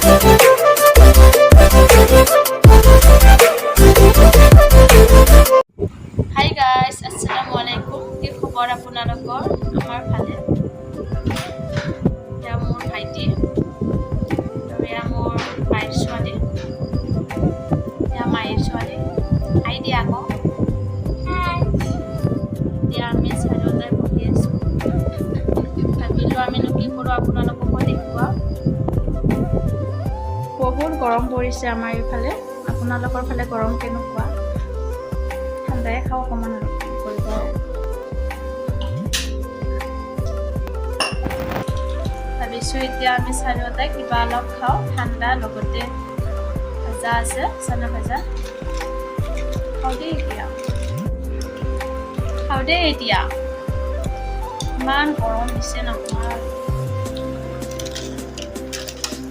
Hi guys, আসসালামু আলাইকুম। কি খবৰ আপোনালোকৰ? আমাৰ ভালে। এয়া মোৰ ভাইটি আৰু এয়া মোৰ মাইৰ ছোৱালী, এয়া মাইৰ ছোৱালী। হাই দিয়া আকৌ। এতিয়া আমি চাৰিওটাই বহি আছোঁ। ভাবিলোঁ আমিনো কি কৰোঁ, আপোনালোককো দেখুৱাওঁ। বহুত গৰম পৰিছে আমাৰ এইফালে। আপোনালোকৰ ফালে গৰম কেনেকুৱা? ঠাণ্ডাই খাওঁ অকণমান, আৰু কি কৰিব? ভাবিছোঁ এতিয়া আমি চাৰিওটাই কিবা অলপ খাওঁ ঠাণ্ডা, লগতে ভাজা আছে, চানা ভাজা। খাওঁ দেই এতিয়া, খাওঁ দেই এতিয়া। ইমান গৰম দিছে নহয়।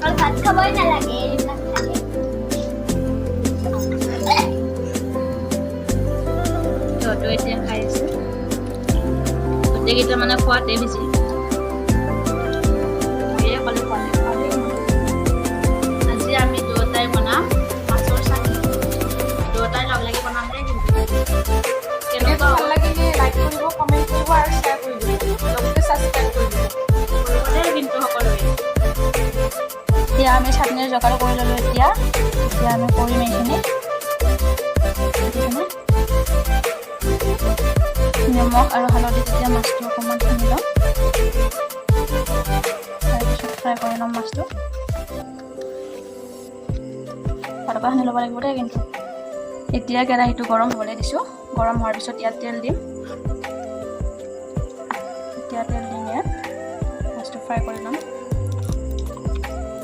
আৰু ভাত খাবই নালাগে এইবিলাক খালে। সিহঁতেও এতিয়া খাই আছে। গোটেইকেইটা মানে খোৱাতে বিজি। ময়ে অকলে খোৱা নাই, খাওঁ দেই। আজি আমি দুয়োটাই বনাম মাছৰ চাটনি। দুয়োটাই লগ লাগি বনাম দেই। কিন্তু ভিডিঅ'টো কেনেকুৱা ভাল লাগিলে লাইক কৰিব, কমেণ্ট কৰিব আৰু শ্বেয়াৰ কৰি দিব। লগতে ছাবস্ক্ৰাইব কৰি দিব। কৰিব দেই কিন্তু সকলোৱে। এতিয়া আমি চাটনিৰ যোগাৰ কৰি ল'লোঁ। এতিয়া এতিয়া আমি কৰিম এইখিনি, দেখিছেনে? নিমখ আৰু হালধি। তেতিয়া মাছটো অকণমান সানি ল'ম, তাৰপিছত ফ্ৰাই কৰি ল'ম মাছটো। ভালকৈ সানি ল'ব লাগিব দেই কিন্তু। এতিয়া কেৰাহীটো গৰম হ'বলৈ দিছোঁ। গৰম হোৱাৰ পিছত ইয়াত তেল দিম। এতিয়া তেল দিম ইয়াত, মাছটো ফ্ৰাই কৰি ল'ম।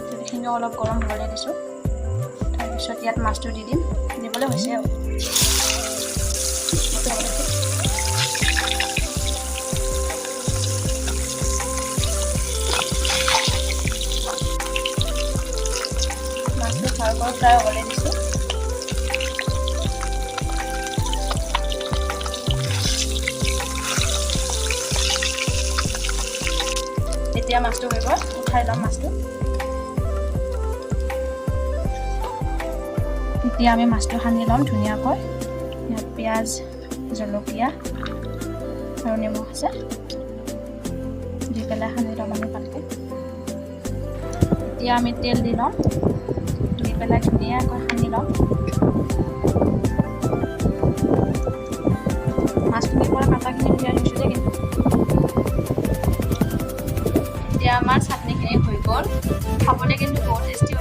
তেলখিনিও অলপ গৰম হ'বলৈ দিছোঁ। তাৰপিছত ইয়াত মাছটো দি দিম। দিবলৈ হৈছে আৰু। মাছটো ভালকৈ ফ্ৰাই হ'বলৈ দিছোঁ। এতিয়া মাছটো হৈ গ'ল, উঠাই ল'ম মাছটো। এতিয়া আমি মাছটো সানি ল'ম ধুনীয়াকৈ। ইয়াত পিঁয়াজ, জলকীয়া আৰু নিমখ আছে। দি পেলাই সানি ল'ম আমি ভালকৈ। এতিয়া আমি তেল দি ল'ম, দি পেলাই ধুনীয়াকৈ সানি ল'ম। মাছখিনিৰ পৰা কাটাখিনি উলিয়াই লৈছোঁ দেই কিন্তু। এতিয়া আমাৰ চাটনিখিনি হৈ গ'ল। খাবলৈ কিন্তু বহুত টেষ্টি।